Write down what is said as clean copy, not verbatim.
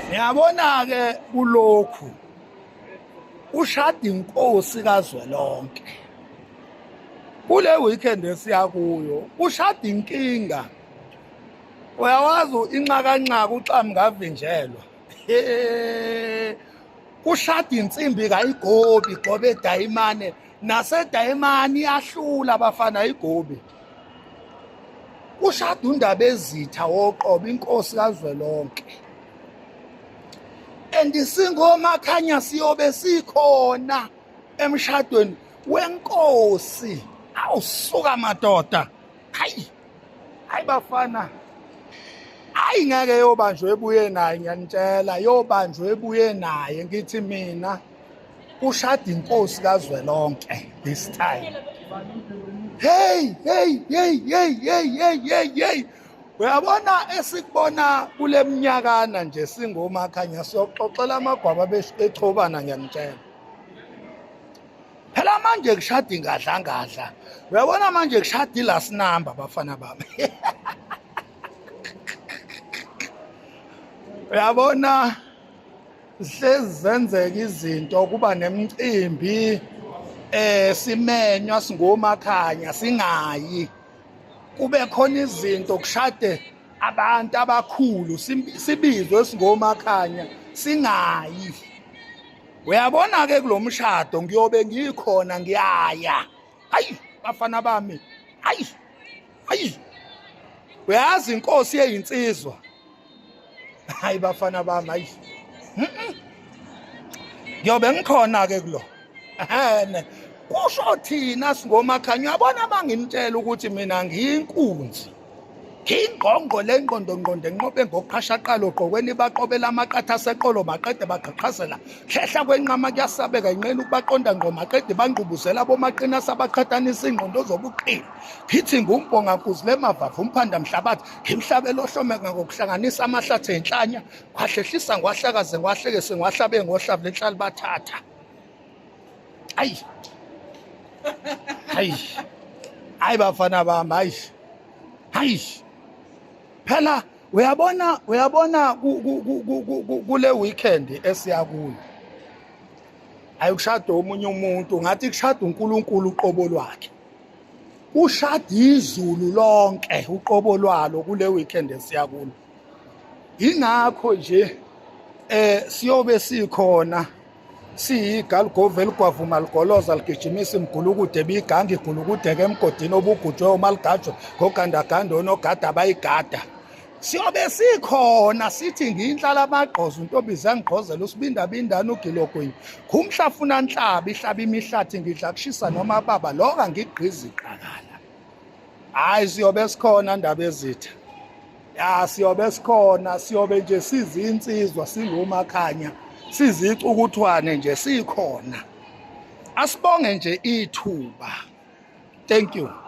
Niyabona-ke kulokhu ushada inkosi kazwelonke kule weekend esiya kuyo ushada inkinga uyawazi inxakanxaka uxamu ngavinjelwa kushada insimbi kayigobi gobe edayimane nasedayimane iyahlula abafana ayigobi kushada undaba ezitha woqobo inkosi kazwelonke and singomakhanya siyobe sikhona emshadweni wenkosi awusuka madoda hayi hayi bafana hayi ngeke yobanjwe ebuye naye ngiyanitshela yobanjwe ebuye naye ngithi mina ushada inkosi kazwelonke this time hey hey hey hey hey hey hey hey uyabona esikubona kule minyakana nje singomakhanya siyoxoxela amagwaba bechobana ngiyanitshela phela manje kushada ingadlangadla uyabona manje kushada ilast number bafana bami uyabona zihlezi zenzeka izinto kuba nemicimbi eh simenywa singomakhanya singayi kube khona izinto kushade abantu abakhulu sibizwe singomakhanya singayi uyabona ke kulomshado ngiyobe ngikhona ngiyaya hayi bafana bami hayi hayi uyazi inkosi yeyinsizwa hayi bafana bami hayi ngiyobe ngikhona ke kulo ehene kusho thina singomakhanya uyabona banginitshela ukuthi mina ngiyinkunzi ngiyingqongqo le ngqondo ngqondo enqobe ngokuqhashaqala ogqokweni baqobela amaqatha aseqolo maqede baqhaqhazela hlehla kwenqama kuyasabeka inqena ukubaqonda ngqo maqede bangqubuzela bomaqina sabaqhathanisa ingqondo zobuqili Phithi ngumbhonga nkuzi lemavavu umphanda mhlabathi ngimhlabela ohlomeka ngokuhlanganisa amahlathi enhlanya ngwahlehlisa ngwahlakaze ngwahlekese ngwahlabe ngohlavu lenhlali bathatha ayi hayi hayi bafana bami hayi hayi phela uyabona uyabona kule weekend esiya kuyo ayikushada omunye umuntu ngathi kushada uNkulunkulu uqobo lwakhe ushada izulu lonke uqobo lwalo kule weekend esiya kulo ingakho nje eh siyobe sikhona siyigalugovu eligwavuma ligoloza ligijimisa imgulukude biganga igulukudeke emgodini obugujwe umaligajwe ngogandaganda onogada abayigada siyobe sikhona sithi nginhlala amagqozo untombi zangigqozela usibindabindana ugilogwini khumhlafuna nhlaba ihlaba imihlathi ngidla kushisa noma baba loka ngigqiza iqakala hayi siyobe sikhona ndaba ezitha ya siyobe sikhona siyobe nje sizinsizwa singomakhanya sizicukuthwane nje sikhona asibonge nje ithuba thank you.